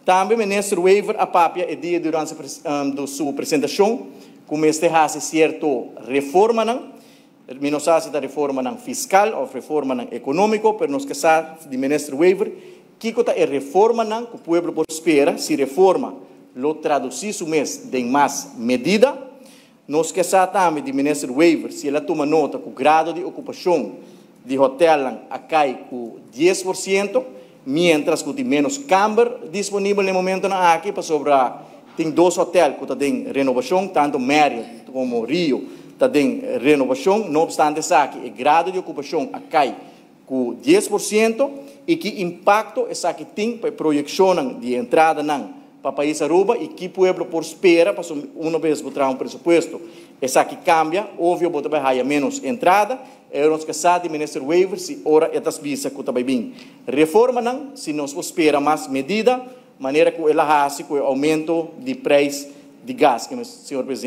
Tambe Minister Wever a papia e dia durante su presentacion cu mester haci cierto reformanan. Mi no sa si ta reformanan fiscal of reformanan economico, pero nos kier sa di Minister Wever kico ta e reformanan cu pueblo por spera, si reforma lo traduci su mes den mas medida. Nos kier sa tambe di Minister Wever si el a tuma nota cu grado di ocupacion di hotelnan a cay cu 10%, mientras cu tin menos camber disponibel na e momentonan aki, pasobra tin dos hotel cu ta den renovacion, tanto Marriott como Rio ta den renovacion. No obstante esaki, e grado di ocupacion a cay cu 10% y ki impacto esaki tin pa e proyeccionnan di entradanan pa pais Aruba y ki pueblo por spera, pasobra un bes bo traha un presupuesto, esaki cambia, obvio bo ta bay haya menos entrada. E nos kier sa di Minister Wever si ora e ta bisa cu ta bay bin reformanan, si nos por spera mas medida, manera cu el a haci cu e aumento di prijs di gas, señor Presidente.